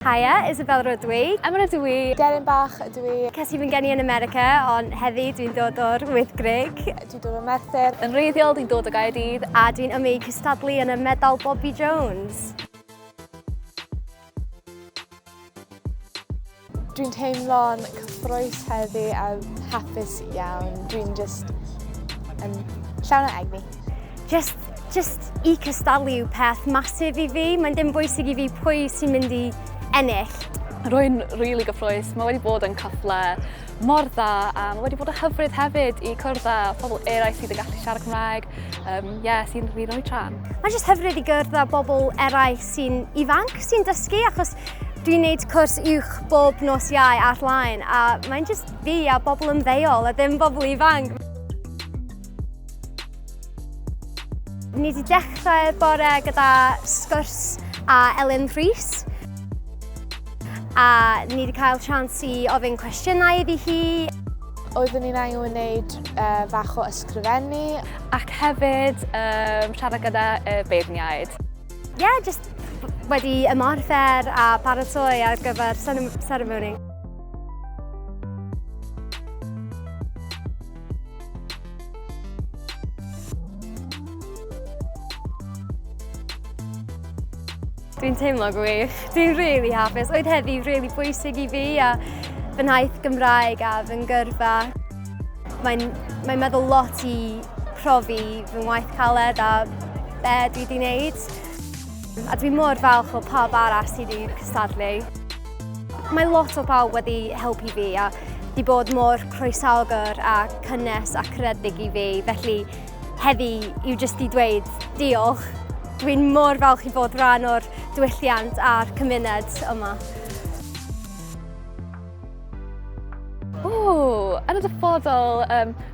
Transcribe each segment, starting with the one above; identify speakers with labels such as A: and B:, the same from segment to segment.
A: Haia, Isabel rydw i.
B: Emma ydw i.
C: Deryn bach ydw i.
A: Ces i fy ngeni yn America, ond heddi dwi'n dod o'r Wyddgrug.
C: Dwi'n dod o Merthyr.
B: Yn wreiddiol, dwi'n dod o Gaerdydd.
A: A dwi'n yma i cystadlu yn y Medal Bobby Jones.
C: Dwi'n teimlo'n cyffrous heddi a hapus iawn. Dwi'n just yn llawn o egni.
A: Just, just i cystadlu yw peth masif i fi. Mae'n dim bwysig i fi pwy sy'n mynd i ennill.
B: Rwy'n rili really gyffrous. Mae wedi bod yn cyfle mor dda a mae wedi bod yn hyfryd hefyd i cwrdd â phobl eraill sydd yn gallu siarad Cymraeg, yeah, sy'n rili oedran.
A: Mae'n jyst hyfryd i gyrdd â bobl eraill sy'n ifanc, sy'n dysgu, achos dwi'n neud cwrs uwch bob nos Iau ar-lein a mae'n jyst fi a bobl ymddeol a ddim bobl ifanc. Ni wedi dechrau'r bore gyda sgwrs a Elin Rhys a ni wedi cael chance i ofyn cwestiynau iddi hi.
C: Oeddwn i'n angen wneud fach o ysgrifennu.
B: Ac hefyd siarad gyda beirniaid.
A: Ie, yeah, just wedi ymarfer a paratoi ar gyfer ceremony. Dwi'n teimlo gwych. Dwi'n really hapus. Oedd heddi really bwysig i fi a fy nhaith Gymraeg a fy ngyrfa. Mae'n mae meddwl lot i profi fy ngwaith caled a be dwi wedi wneud. A dwi mor falch o pawb arall sydd wedi cystadlu. Mae lot o bawb wedi helpu fi a wedi bod mor croesawgar a cynnes a caredig i fi. Felly heddi yw jyst i dweud diolch. Dwi'n mor falch i fod rhan o'r diwylliant a'r cymuned yma.
B: Ww, yn y dyfodol,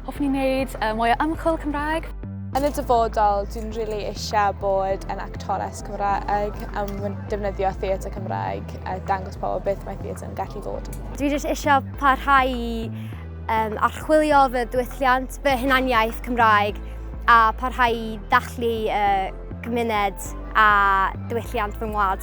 B: hoffwn i wneud mwy o ymchwil Cymraeg.
C: Yn y dyfodol, dwi'n rili eisiau bod yn actores Cymraeg a defnyddio theatr Cymraeg a dangos pobl beth mae theatr yn gallu fod.
A: Dwi jyst eisiau parhau i archwilio fy diwylliant, fy hunaniaeth Cymraeg a parhau i ddathlu cymuned a diwylliant fy ngwlad.